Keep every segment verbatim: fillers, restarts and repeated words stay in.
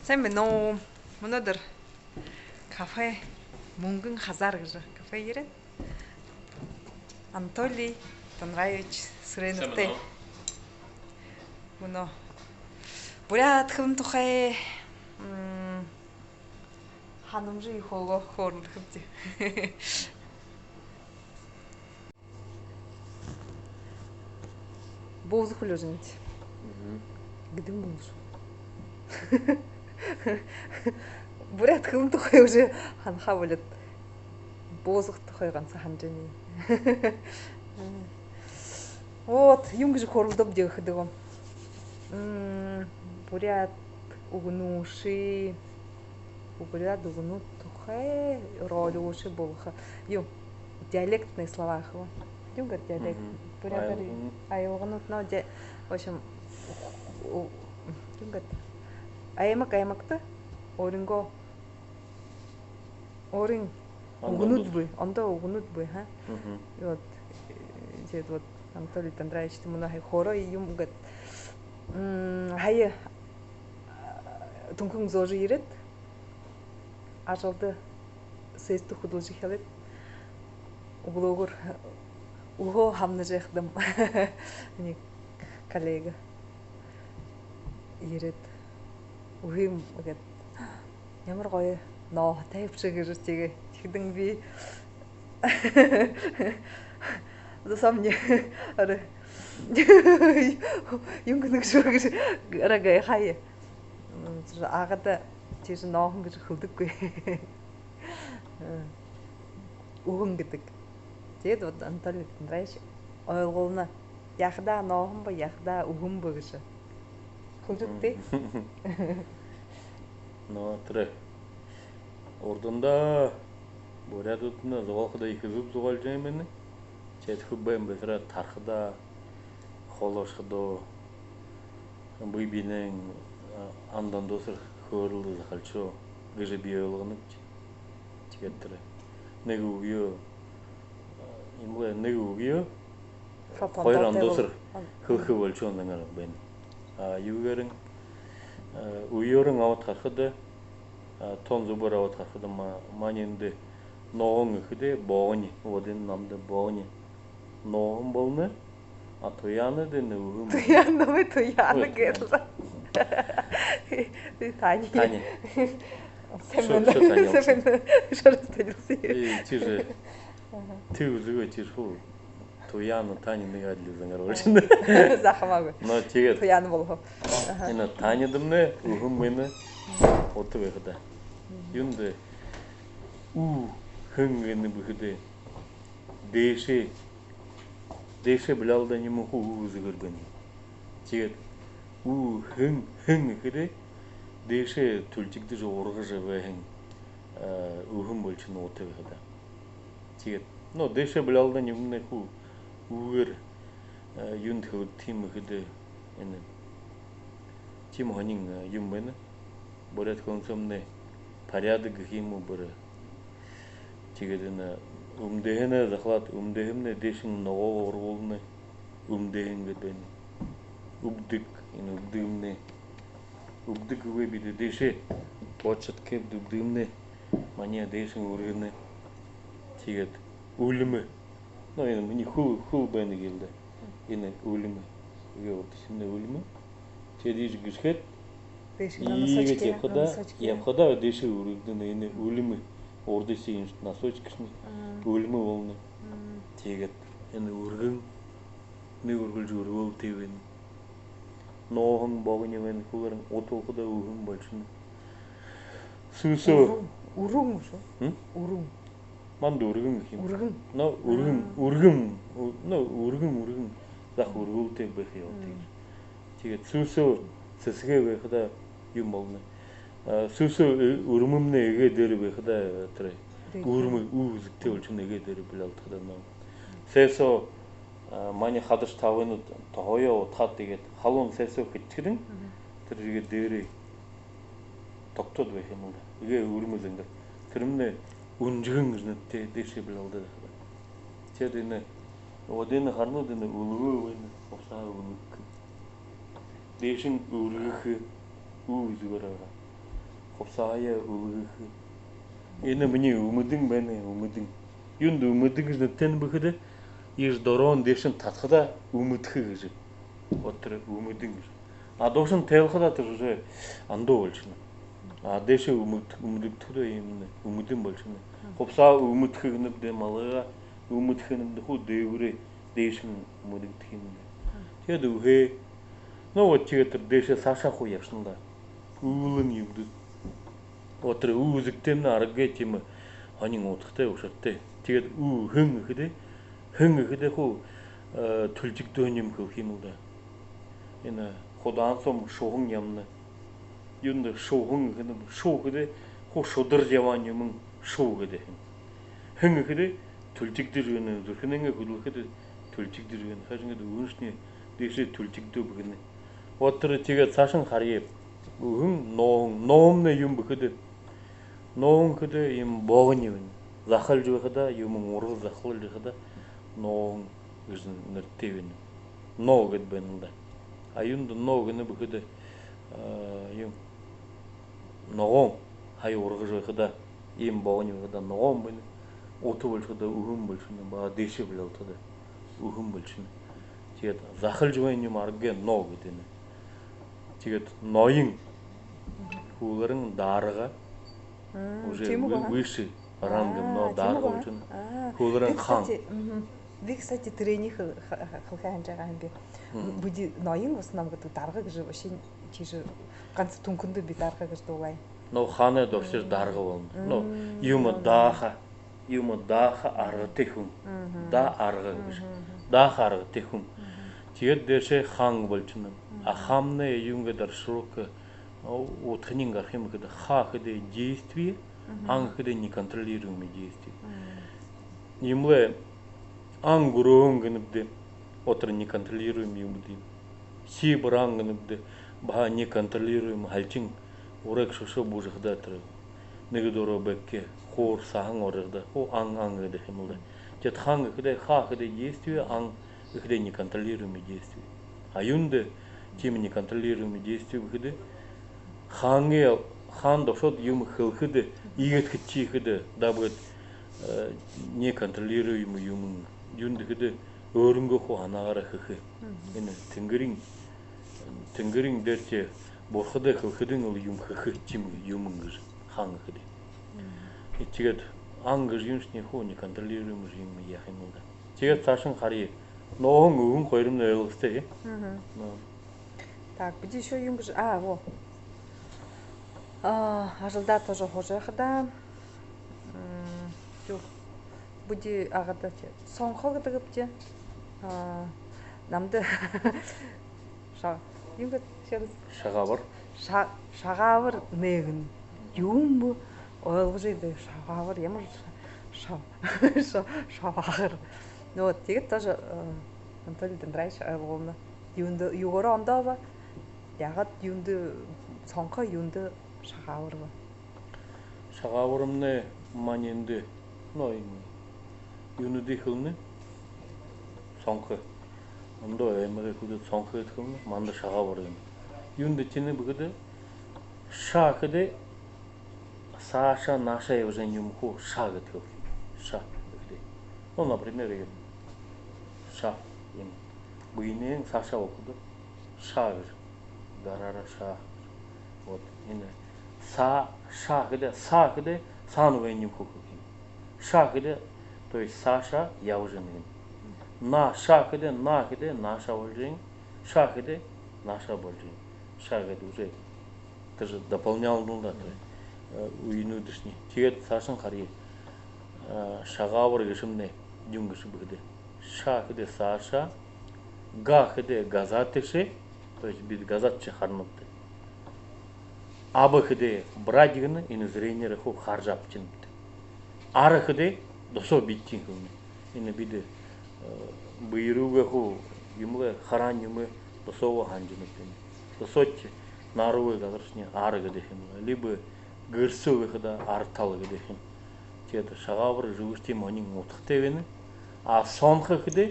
Сайн байна уу? Мүнөөдэр кафе «Мүнгэн хазаар» гэжэ кафе ерээд, Анатолий Дондраевич Сүрээновтэй мүнөө буряад хэлэн тухай, м, һанамжа ехэ хөөрэлдэхэбди. Бууза хүлеэжэнэт. Мгм. Гэдэг юм шүү. Буряад хэлэн тухай уже һанахаа болёод, бууза тухай ганса һанажа байна. Вот, юун гэжэ хөөрэлдөөбди гэхэдэ, м, буряад үгэнүүдые, буряад үгэнүүд тухай ролик үшөө болохо. Юу, диалектные слова хэ гү? Юун гээд диалект? Мгм. Буряадаар аялганууд. Аялганууд, но ди-, в общем, у-, юун гээд, аймаг аймагта өөрынгөө, өөрын үгэнүүд бии, ондоо үгэнүүд бии, ха? Мгм. И вот, э, тиигээд вот Анатолий Дондраевичтай мүнөө һая хөөрөө юм гээд, м, һая, а, Түнхэн зөөжэ ерээд, ажалда сессидэ хүдэлжэ эхилээд, үглөөгүүр үһөө һамнажа байхадам, минии коллега ерээд, үһым гээд, ямар гоё нооһотой юм ши гэжэ, тиигээ. Тиихэдэнь би за сомни, арай юун гэнэ гэжэ, арай гайхаа. М, тиижэ Агада тиижэ нооһон гэжэ хэлэдэггүй. Үһэн гэдэг. Тиигээд вот Анатолий Дондраевич ойлгуулна. Яахадаа нооһон бэ, яахадаа үһэн бэ гэжэ. Хүндэтэ. Но тэрэ урдандаа буряадуудынь зугаалхада ехэ зүб зугаалжа байһан юм. Тиигээд хүб байн бэсэрээ тархадаа, холошходоо, бэе бэеынь, а, анда ондоосоор хөөрэлдэ захалшоо гэжэ би ойлгоноб. Тиигээд тэрэ нэгэ үгые, а, юм лэ, нэгэ үгые хоёр ондоосоор хэлэхэ болошоһон зон байна. А, юугээрэнь, а, үеэрэнь абаад харахада, а, тон зүбөөр абаад харахада, ма-, маниинь эндэ нооһон гэхэдэ богони, вот энэ намда богони нооһон болоно, а туяанадынь үһэн. Туяан намайе туяана гээл. Таня. Таня. Шо, шо таня. Шо таня. И тиижэ. Ага. Тиигэжэ үгы, тиижэ хуу. Туяана, Таня нэгэ адли зон оролшоно. Захамаагүй. Но тиигээд туяан болохо. Ага. Энэ Танядамнай үһэн байна. Утаа байхада. Юундэ үһэн гэнэб гэхэдэ, дээшээ, дээшээ билялда, нэмэн хуу үһэ үзэгэр байна. Тиигээд үһэн, хэн гэхэдэ, дээшээ түлхигдэжэ, ургажа байһан, э, үһэн болошоно утаа байхада. Тиигээд, но дээшээ билялда, нэмэн хуу үһэгээр, э, юундэ хэлэгдэхэ юм гэхэдэ, энэ тиимэ һонин, э, юм байна. Буряад хэлэн соомнай порядок гэхэ юм гү, бүри. Тиигээд энэ үмдэһэнээ захалаад, үмдэһэмнай дээшэнь ногоогоо ургуулна, үмдэһэн гээд байна. Үбдэг, энэ үбдэгэмнай. Үбдэг үгы бидэ дээшээ бодшод гэбэд, үбдэгэмнай маниие дээшэнь үргэнэ. Тиигээд үлмэ. Но энэ минии хүл, хүл байна гээл даа. Энэ үлмэ. Эгээ урдашамнай үлмэ. Тиигээд иигэжэ гэшхэд, дээшэнь иигээд носочки, ябахада, носочки ябахада дээшээ үргэгдэнэ, энэ үлмэ. Урдашын носочкашни үлмэ болоно. Тиигээд энэ үргэн, нэгэ үргэлжэ үргөөл тээ байна. Нооһон, богони байна, хүлэрэн, утаа болоходоо үһэн болошоно. Сүүсөө. Үргэн, үргэн шүү. М? Үргэн. Манда үргэн гэхэ юм. Үргэн. Но үргэн, аа, үргэн, ү-, но үргэн, үргэн. Захада үргөөлтэй байха ёһотой. Мм. Тиигээд сүүсөө сэсэгээ байхада юм болоно. А, сүүсөө, э, үрмэмнай эгээ дээрэ байхада, э, тэрэ үрмэ, ү үзэгтэй болошоно, эгээ дээрэ билялдахада, но. Сээсөө, а, маниие хадашье табынууд тоһоёо удхаад, тиигээд халуун сээсөө хэдшэхэдэнь, тэрэ эгээ дээрээ тогтоод байха юм лэ даа. Эгээ үрмэ зэнгээр. Тэрэмнай үнжэгэн гэжэ нэрэтэй, дээшээ билялдаад байхада. Тиигээд энэ, вот энэ харанууд, энэ үлгөө байна, усаа үлгэхэ. Дээшэнь үргэхэ, ү үзэгөөр байгаа. Хубсаһаяа үлгэхэ. Энэ минии үмдэн байна, үмдэн. Юундэ үмдэн гэжэ нэрэтэйб гэхэдэ, иижэ дороонь дээшэнь татахадаа үмдэхэ гэжэ. Вот тэрэ үмдэн гэжэ. А доошонь тайлахадаа тэрэ уже ондоо болошоно. А дээшээ үмд-, үмдэгдэхэдөө иимэ үмдэн болошоно. Хубсаһа үмдэхэ гэнэбди, малгайгаа үмдэхэ гэнэбди, хуу дээгүүрээ дээшэнь үмдэгдэхэ юм даа. Тиигээд үһээ. Ну вот, тиигээд тэрэ дээшээ саашаа хуу ябашана даа. Үүлэн юумэдүүд. Вот тэрэ ү үзэгтэймнай аргагүй тиимэ һонин удхатай, ушартай. Тиигээд ү һэн гэхэдээ, һэн гэхэдээ хуу, э, түлхигдөө юм хэлэхэ юм даа. Энэ худаан соом шуһан ябана. Юундэ шуһан гэхэдэ, шу гэхэдэ хуу шударжа ябаһан юумэн шу гэдэг юм. Һэн гэхэдэ түлхигдэжэ байна, зүрхэнэйнгээ хүдэлхэдэ түлхигдэжэ байна. Хайшан гэхэдэ, үһэншни дээшээ түлхигдөө бэгэнэ. Вот тэрэ. Тиигээд саашань харая. Үһэн, нооһон. Нооһомнай юун бэ гэхэдэ, нооһон гэхэдэ иимэ богони байна. Захалжа байхадаа, юумэн ургажа захалжа байхадаа нооһон гэжэ нэрэтэй байна. Ноо гэдэг байна даа. А юундэ ноо гэнэб гэхэдэ, а, юун, ногоон. Һая ургажа байхадаа, иимэ богони байхадаа ногоон байна. Ута болошоходоо үһэн болошоно, баһа дээшээ болёолдоходоо үһэн болошоно. Тиигээд захалжа байһан юумэ аргагүй ноо гэдэг юм. Тиигээд ноён, хууларынь дарга. Уже выше ранг юм, но дарга болошоно. Хууларынь хаан. Би, кстати, тэрэниие хэл-, ха-, ха-, хэлэхэ һанажа байгаа юм би. Бидэ ноён, в основном, гэдэг, дарга гэжэ вообще тиижэ ганса Түнхэндэ би дарга гэжэ дуулаа. Но хаанай доошоор дарга болоно. Но юумэ дааха, юумэ дааха аргатай хүн. Даа арга гэжэ. Дааха аргатай хүн. Тиигээд дээшээ хаан болошоно. А хаамнай юун гээд, расшифровка, удхань гараха юм гэхэдэ, ха гэхэдэ действие, ан гэхэдэ неконтролируемое действие. Иимэл ан гүрөөһэн гэнэбди, вот тэрэ неконтролируемый юм даа. Сибран гэнэбди, баһа неконтролируемый, һалхин ураг шүшөө буужахадаа тэрэ нэгэ дураа бэхи хуур саһан орожо байхадаа, хуу ан, ан гэдэг юм даа. Тиигээд хаан гэхэдэ, ха гэхэдэ действие, ан гэхэдэ неконтролируемое действие. А юундэ тиимэ неконтролируемое действие гэхэдэ, хаанай, хаан доошоод юумэ хэлэхэдэ, иигээд хэшэ гэхэдэ, дабгад, э, неконтролируемый юумэн. Юундэ гэхэдэ, өөрынгөө хуу һанаагаараа хэхэ. Энэ тэнгэриин, тэнгэриин дээрэ, тээ, бурхадай хэлэхэдэнь лэ юумэ хэхэ тиимэ юумэн гэжэ хаан гэхэдэ. Тиигээд ан гэжэ юумэшни хуу неконтролируемый юумэ яаха юм даа. Тиигээд саашань харая. Нооһон, үһэн хоёрынь ойлгостой, э? Ну. Так, бидэ ещё юун гэжэ, а, во. А, ажалдаа тоже һуужа байхадаа. М, тиигээд бидэ Агада, тээ, сонхо гэдэг бди. А, намда ша-, юун гэдэг, ещё раз? Шагаабар. Ша-, шагаабар нээгэнэ. Юун бэ? Ойлгожо яадаг, шагаабар, ямар ша-, ша-, ша-, шагаабар. Ну вот, тиигээд тоже, э, Анатолий Дондраевич ойлгуулна. Юундэ, юугээрээ ондоо бэ? Яагаад юундэ сонхо, юундэ шагаабар бэ? Шагаабарнай манай эндэ, ну, иимэ юунүүдые хэлэнэ. Сонхо. Ондоо аймагай хүнүүд сонхо гэжэ хэлэнэ, манда шагаабар гэнэ. Юундэ тиинэб гэхэдэ, ша гэхэдэ саашаа, наашаа ябажа байһан юумэ хуу ша гэжэ хэлэхэ юм. Ша гэхэдэ. Ну, например, иимэ ша, иимэ бэеынь саашаа болоходо ша гэжэ. Гараараа ша. Вот, энэ са-, ша гэхэдэ, са гэхэдэ саана байһан юумэ хуу хэлэхэ юм. Ша гэхэдэ, то есть саашаа ябажа байна гэнэ. На, ша гэхэдэ, на гэхэдэ наашаа боложо байна. Ша гэхэдэ наашаа боложо байна. Ша гэхэдэ уже, это же дополнялна даа, то есть, э, үгэнүүдшни. Тиигээд саашань харая. Э, шагаабар гээшэмнай юун гээшэб гэхэдэ, ша гэхэдэ саашаа, га гэхэдэ газаа тээшээ, то есть бидэ газаа тээшээ харанабди. Аба гэхэдэ брать гэнэ, энэ зрениеэрээ хуу хаража абтанабди. Ара гэхэдэ досоо бидэ тиин хэлэнэ. Энэ бидэ, э, бэе руугаа хуу юумэ лэ, хараһан юумэ досоогоо һанажа байна. Досоошни, нааруулаа газаршни ара гэдэг юм лэ. Либо гэр соо гэхэдэ ара тала гэдэг юм. Тиигээд шагаабар гэжэ үгэшни тиимэ һонин удхатай байна. А сонхо гэхэдэ,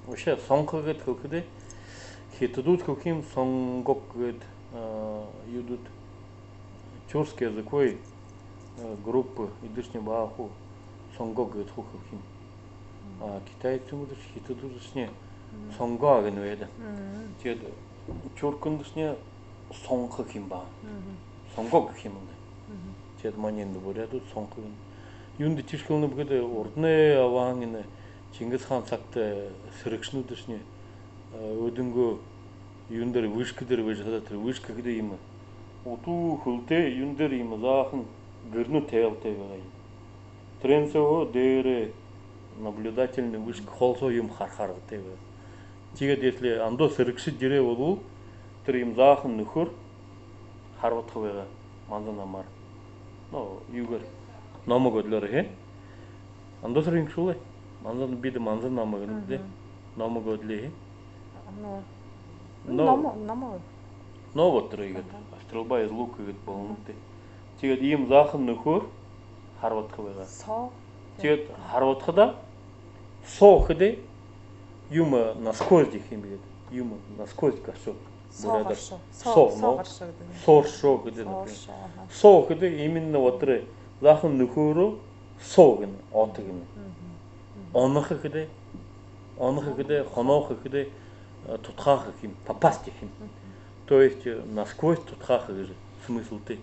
вообще сонхо гэхэдэ, хэлэхэдэ, хитадууд хэлэхэ юм сонгог гээд, э, юудууд, тюркский языковой группа эдэшни баһа хуу сонго гээд хуу хэхэ юм. А китайцууд, хитадууд эдэшни сонго гэнэ байдаг. Тиигээд тюркнүүдшни сонхо гэхэ юм баһа. Сонго гэхэ юм лэ. Тиигээд манай эндэ буряадууд сонхо гэнэ. Юундэ тиижэ хэлэнэб гэхэдэ, урданай абаһан энэ Чингис хаан сагта сэрэгшэнүүдшни өөһэдынгөө юун дээрэ, вышка дээрэ байжа хадаа, тэрэ вышка гэхэдэ иимэ утуу хэлэтэй юун дээрэ иимэ заахан гэрнүүд табилтай байгаа юм. Тэрээн соо дээрэ наблюдательный вышка, холо соо юумэ харахаар гээшэ байгаа. Тиигээд если ондоо сэрэгшэд ерээ болбол, тэрэ иимэ заахан нүхөөр харбадаха байгаа манза намаар. Но юугээр? Номо гэдлөөр хэ. Ондоо сэрэгшэд лэ. Манза, бидэ манза номо гэнэбди. Номо гэдлээ хэ. Но номо, номо. Но вот тэрэ иигээд стрельба из лука иигээд болонобди. Тиигээд иимэ заахан нүхөөр харбадаха байгаа. Соо. Тиигээд харбадахадаа соо гэхэдэ юумэ насквозь гэхэ юм гээд. Юумэ насквозь гаршоо. Соо буряадаар гаршоо. Соо, соо, но. Соо гаршоо гэдэг. Соо гаршоо гэдэг, например. Соо гэхэдэ именно вот тэрэ заахан нүхөөрөө соо гэнэ, ото гэнэ. Онохо гэхэдэ, онохо гэхэдэ, хонохо гэхэдэ, тутахаа гэхэ юм, попасть гэхэ юм. То есть насквозь тутахаа гэжэ смыслтэй.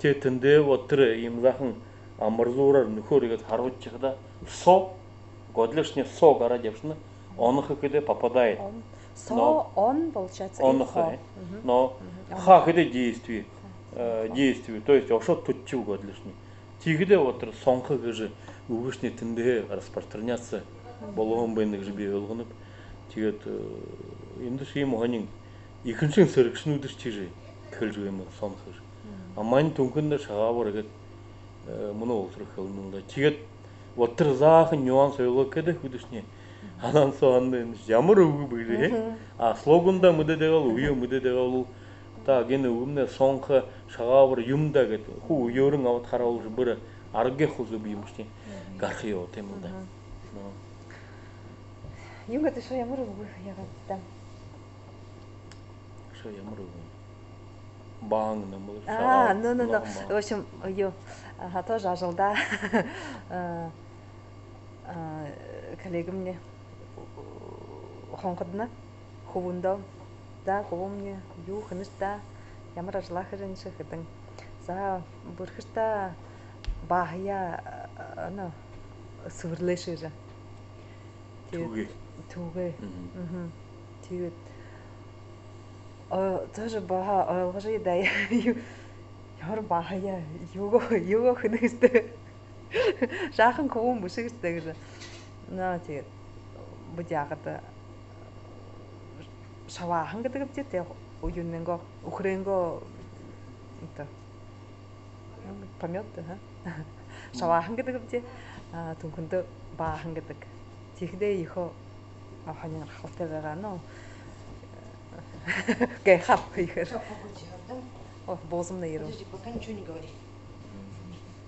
Тиигээд тэндээ вот тэрэ иимэ заахан амбразураар нүхөөр иигээд харбадажа байхадаа соо, годлёошни соо гараад ябашана, онохо гэхэдэ попадает. Соо, он, получается, и онохо хо. Но ха гэхэдэ действие. Действие. То есть ошоод туташаба годлёошни. Тиихэдээ вот тэрэ сонхо гэжэ үгэшни тэндэһээ распространяться болоһон байна гэжэ би ойлгоноб. Тиигээд эндэшни иимэ һонин, ехэнхинь сэрэгшэнүүдшни тиижэ хэлэжэ байгаа юм, сонхо гэжэ. А манай Түнхэндэ шагаабар гээд мүнөө болотор хэлэнэ лэ даа. Тиигээд вот тэрэ заахан нюанс ойлгохо гэхэдэ, хүнүүдшни һанаан соо һанана, ямар үгэ бэ гэжэ. А слогоо мэдэдэг бол, үеэ мэдэдэг бол, та гэнэ үгэмнай сонхо, шагаабар юм даа гээд хуу үеэрэн абаад хараабал, бүри аргагүй хуу зүб юумэшни гараха ёһотой юм лэ даа. Но. Юун гэдэг шоо, ямар үгэ яагаад даа? Шоо ямар үгэ? Баһан гэнэ юм бол. А, шагаабар, но, но, но. Баһан, баһан. В общем, юу, ага, тоже ажалдаа. Коллегэмни хонходоно, хүбүүндээ: «За, хүбүүмни, юу хэнэш даа, ямар ажалаа хэжэ байнаш?» — гэдэг. «За, бэрхэш даа, бааһаяа, ана, сэбэрлээш», — гэжэ. Тиигээд түүгээ. Түүгээ. Тиигээд тоже баһа ойлгожо яадаг. Ямар бааһаяа, юугээ, юугээ хэнэ гээшэб даа. Жаахан хүбүүн бэшэ гээшэб даа гэжэ. Но, тиигээд бидэ яагаад шабааһан гэдэг юм даа, тиигээд юунэйнгөө, үхэрэйнгөө, это, помет, ага. Шабааһан гэдэг юм даа, Түнхэндэ бааһан гэдэг. Тиихэдээ ехэ һонирхолтой байгаа, но гайхааб ехээр. О, буузам наируу. Подожди, пока ничего не говори.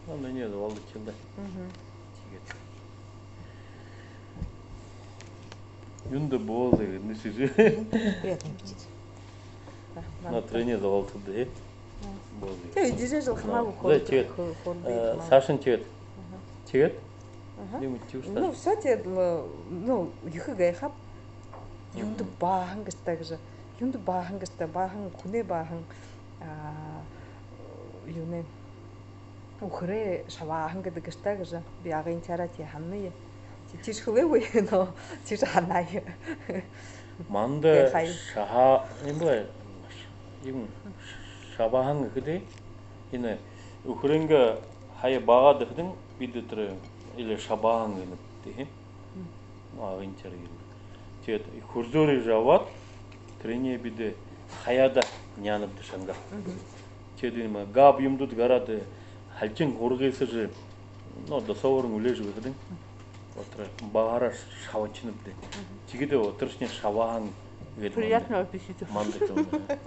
Ладно, нет, волнуйся, да. Тиигээд. Юундэ бууза гэнэ шэжэ? Приятный аппетит. На, тренер зоолтод, э? Бууза. Тэ, эдижэ жэл хамаагүй. За, тиигээд. Саашань тиигээд. Тиигээд? Юм тиигээд. Ну, всё, тиигээд, ну, ехэ гайхааб. Юундэ бааһан гээшэб даа гэжэ. Юундэ бааһан гээшэб даа, бааһан, хүнэй бааһан, юунэй, үхэрэй шабааһан гэдэг гээшэ даа гэжэ би агынтараа тиигэжэ һананаб. Тиигэжэ хэлээгүй, но тиигэжэ һананаб. Манда шаһа-, юм бэ, юм, шабааһан гэхэдэ, энэ үхэрэйнгээ хаяа баагаад байхадань бидэ тэрэ или шабааһан гэнэбди, тиимэ. Ну, агынтараа гэнэ. Тиигээд хүрзөөр иижэ абаад, тэрэниие бидэ хаяада няанабди шангаар. Тиигээд иимэ габ юумэнүүд гараад, халжин хургы сээжэ, ну, досооборон үлеэжэ байхадань, отор бааһаараа шабашанабди. Тиигээд оторшни шабааһан гэдэг. Приятного аппетита. Манда хэлэнэ.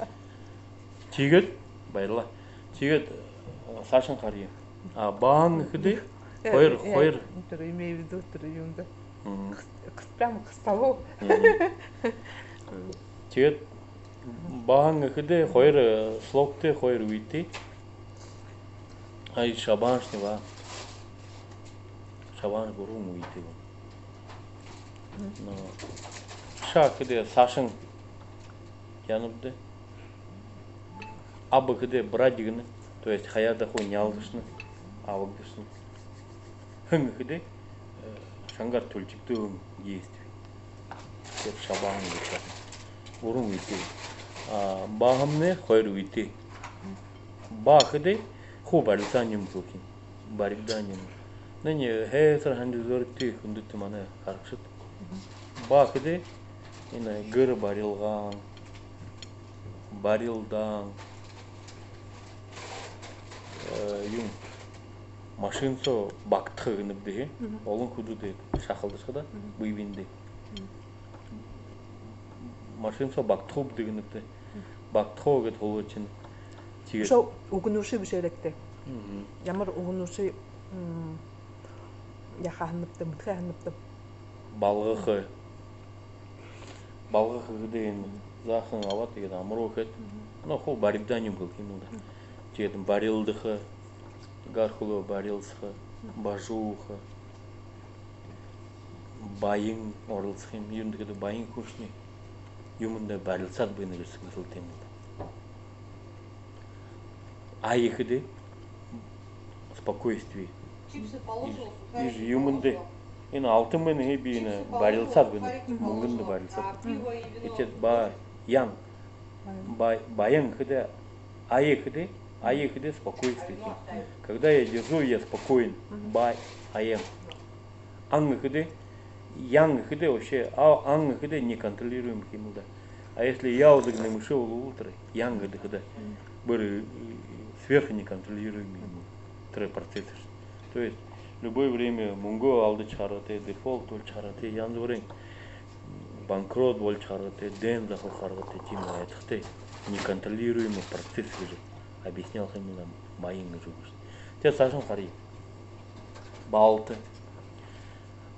Тиигээд баярлаа. Тиигээд саашань харая. А бааһан гэхэдэ хоёр, хоёр. Тэрэ имею в виду, тэрэ юундэ. Прям к столу. Тиигээд бааһан гэхэдэ хоёр слогтой, хоёр үетэй. Ай, шабааншни ба. Шабаанш гурбан үетэй байна. Но ша гэхэдэ саашань ябанабди. Аба гэхэдэ брать гэнэ, то есть хаяада хуу нялдашана, абагдашана. Һэн гэхэдэ, э, шангаар түлхигдэһэн действие. Тиигээд шабаан гэжэ. Гурбан үетэй. А баһамнай хоёр үетэй. Ба гэхэдэ хуу барилсаһан юм гэхэ юм. Баригдаһан юм. Нэ, нэ, һайсар һанажа үзөөрэгты, хүндэтэ манай харагшад. Ба гэхэдэ энэ гэр барилгаан, барилдаан, э, юм, машина соо багтаха гэнэбди. Олон хүнүүд шахалдашаха даа, бэе бэедээ. Машина соо багтахабди гэнэбди. Багтаха гээд хулуучын. Тиигээд үшөө үгэнүүдые бэшээлэгты. Ямар үгэнүүдые яаха һананабта, мэдэхэ һананабта? Балгаха. Балгаха гэхэдэ энэ заахан абаад, тиигээд амаруу хээд. Но хуу баригдаһан юм гэхэ юм даа. Тиигээд барилдаха, гар хүлөө барилсаха, бажууха, баян оролсохо юм. Юундэб гэхэдэ баян хүншни юумэндэ барилсаад байна гэжэ хэлэхэ юм даа. Ая гэхэдэ спокойствие. Иижэ юумэндэ, энэ алтан байна, хэ, би энэ барилсаад байна, мүнгэндэ барилсаад. Тиигээд баян, ба-, баян гэхэдэ, ая гэхэдэ, ая гэхэдэ спокойствие. Когда я держу, я спокоен. Ба-, баян. Ан гэхэдэ, ян гэхэдэ вообще, а, ан гэхэдэ неконтролируемый юм даа. А если яудаг нэмэшэ болбол тэрэ, ян гэдэг хада, бэр, э, сверхнеконтролируемый юм тэрэ процесс. То есть любое время мүнгөө алдажа гарадаг, дефолт болжо гарадаг, янза бүриин банкрот болжо гарадаг, дайн захалха гарадаг, тиимэ айхабтар неконтролируемый процесс гэжэ объяснял ха юм даа, баян гэжэ үгэшни. Тиигээд саашань харая. Балта.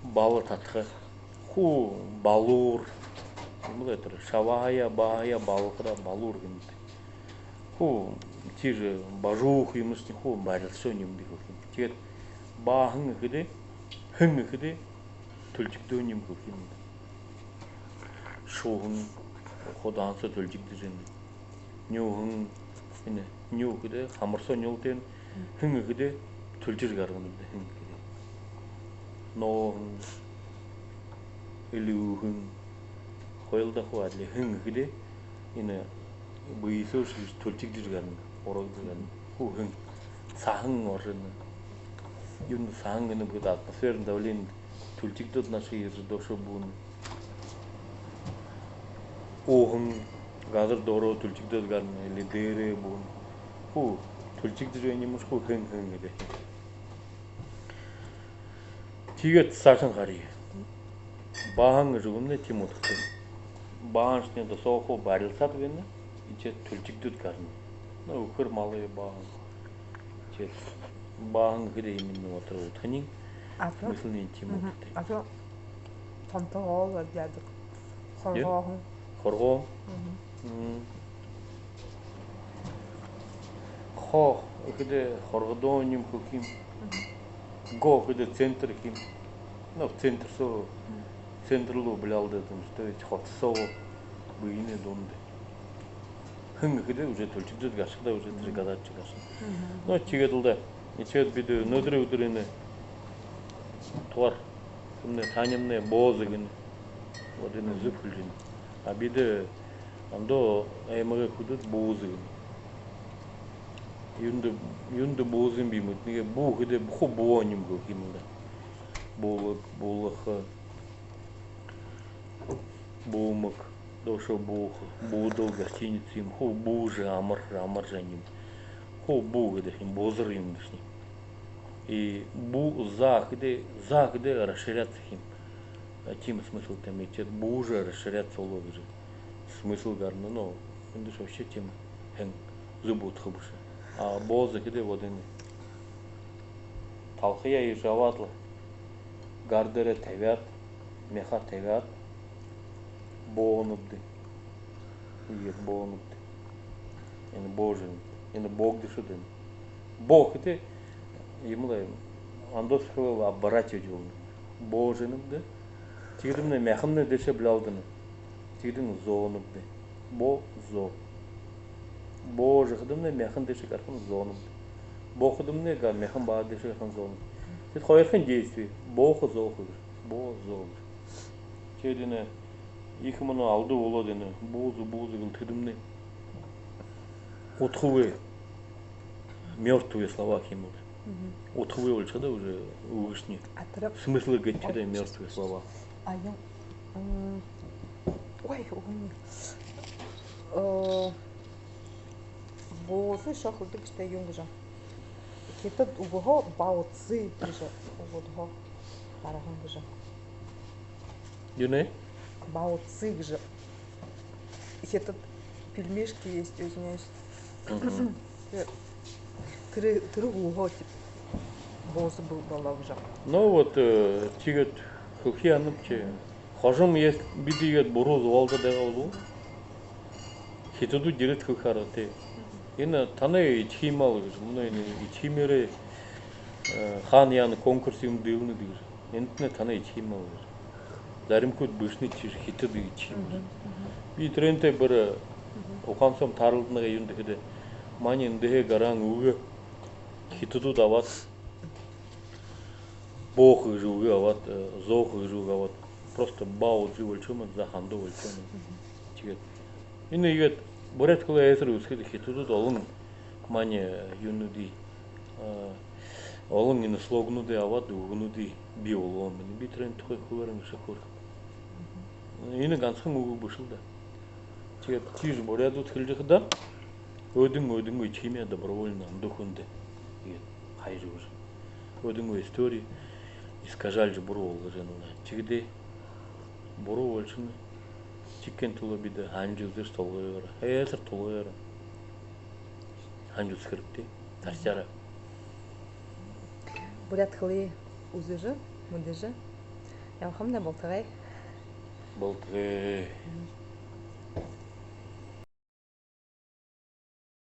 Бала татаха. Хуу балуур. Юм лэ тэрэ шабаһаяа, баһаяа балахада балуур гэнэбди. Хуу тиижэ бажууха юумэшни хуу барилсаһан юм гэхэ юм. Тиигээд баһан гэхэдэ, һэн гэхэдэ түлхигдэһэн юм гэхэ юм. Шуһан, худаһан соо түлхигдэжэ байна. Нюһан, энэ, нюһан гэхэдэ хамар соо нюһалтай, һэн гэхэдэ түлхижэ гаргана, һэн гэхэдэ. Нооһон, элүүһэн, хоюулаа хуу адли, һэн гэхэдэ энэ бэе соо шье түлхигдэжэ гарана, урагдажа гарана. Хуу һэн, саһан оржо байна. Юундэ саһан гэнэб гэхэдэ атмосферный давление түлхигдөөд, наашаа ерэжэ, доошоо бүүнэ. Ууһан, газар доороо түлхигдөөд гарана, или дээрээ бүүнэ. Хуу түлхигдэжэ байна юм ш, хуу һэн, һэн гэдэг. Тиигээд саашань харая. Баһан гэжэ үгэмнай тиимэ удхатай. Баһаншни досоо хуу барилсаад байна, иигээд түлхигдөөд гарана. Но үхэр малай баһан. Тиигээд баһан гэхэдэ именно вот тэрэ удхань. Смысл нь тиимэ удхатай. Аса тонтогоол яадаг. Хоргооһон. Хоргоо. Хо гэхэдэ хоргодоо юм гэхэ юм. Го гэхэдэ центр гэхэ юм. Но центр соо, центр руу блялдаад юм, то есть хото соо бэеынь дунда. Һэн гэхэдэ уже түлхигдөөд гарашаха даа, уже тэрэ гадаадшье гарашана. Но тиигээд лэ даа. Тиигээд бидэ мүнөөдэрэй үдэртөө энэ тугаар, мүнөө таанадмнай бооза гэнэ. Вот энэ зүб хэлэжэ байна. А бидэ ондоо аймагай хүнүүд бууза гэнэ. Юундэ, юундэ бууза юм бэ, мэдэнэ гү? Буу гэхэдэ буху буу юм гэхэ юм даа. Буулаг, буулгаха, буумаг, доошоо бууха, буудал, гостиница юм, хуу буужа, амаржа, амаржа юм. Хуу буу гэдэг юм, бузар юм гээшэ. И буу, за гэхэдэ, за гэхэдэ расширяться юм. А, тиимэ смысл тиимэ, иигээд буужа расширяться болоо гэжэ смысл гарана, но эндэ вообще тиимэ һэн зүб удха бэшэ. А бооза гэхэдэ вот энэ талхаяа иигэжэ абаад лэ, гар дээрээ табяад, мяха табяад, боонобди. Иигээд боонобди. Энэ боожо, энэ боогдошоод байна. Боо гэхэдэ Иимэл ондоос хэлэ оборачивать болоно. Боожо һэнэбди. Тиихэдэмнай мяхамнай дээшээ блялдана. Тиихэдэнь зоонобди. Бо, зо. Боожо гэхэдэмнай мяхан дээшээ гарахань зоонобди. Бохо гэхэдэмнай га-, мяхан баһа дээшээ гарахань зоонобди. Тиигээд хоёрхон действие. Боохо, зоохо гэжэ. Бо, зо гэжэ. Тиигээд энэ ехэ мүнөө алдуу болоод, энэ бууза, бууза гэлтэдэмнай удхагүй, мёртвые слова гэхэ юм бол. Удхагүй болошоходо уже үгэшни. А тэрэ смысл гэхэдэ мёртвые слова. А юм, м, ой, үгы. Э, бууза шохолдог гэжэ юм гэжэ. Хитад үгэһөө баоцзы гэжэ үгэһөө гараһан гэжэ. Юунэй? Баоцзы гэжэ. Хитад пельмешки есть, извиняюсь. Тэрэ, тэрэ үгэһөө тиигээд бууза бол-, болоо гэжэ. Ну вот, э, тиигээд хэлэхэ һанаб ши. Хожом, если бидэ иигээд буруу зугаалаад байгаа бол, хитадууд ерээд хэлэхэ аргатай. Энэ танай эдихэ юм аал гэжэ, мүнөө энэ эдихэ юумээрээ, э, хаана яана конкурс юумэ диилэнэт гэжэ. Энэтнай танай эдихэ юм аал гэжэ. Заримахид бэшэнэт ши, хитад эдихэ юм аал. Би тэрэнтэй бүри ухаан соом тааралдана гээ. Юундэб гэхэдэ, манай эндэһээ гараһан үгэ хитадууд абаад, боохо гэжэ үгэ абаад, э, зоохо гэжэ үгэ абаад, просто баоцзы болошоо юм, за, хандуу болошоо юм. Тиигээд энэ иигээд буряад хэлэ эсэр үзэхэдэ, хитадууд олон манай, э, юунуудые, э, олон энэ слогнуудые абаад, үгэнүүдые бии болгоһон байна. Би тэрэн тухай хубааран гэжэ хөөрхэ. Энэ гансахан үгэ бэшэл даа. Тиигээд тиижэ буряадууд хэлэжэ байхада, өөдэнь, өөдэнь үгы химия добровольно ондоо хүндэ иигээд хайжа үгэжэ, өөдэнь үгы истори искажалжа, буруу болгожо байна. Тиигэхэдээ буруу болошоно. Тиихын тула бидэ һанажа үзэжэ, тулгаяар, эсэр тулгаяар һанажа үзэхэ хэрэгтэй. Тархяараа. Буряад хэлые үзэжэ, мэдэжэ ябахамнай болтогой. Болтогой.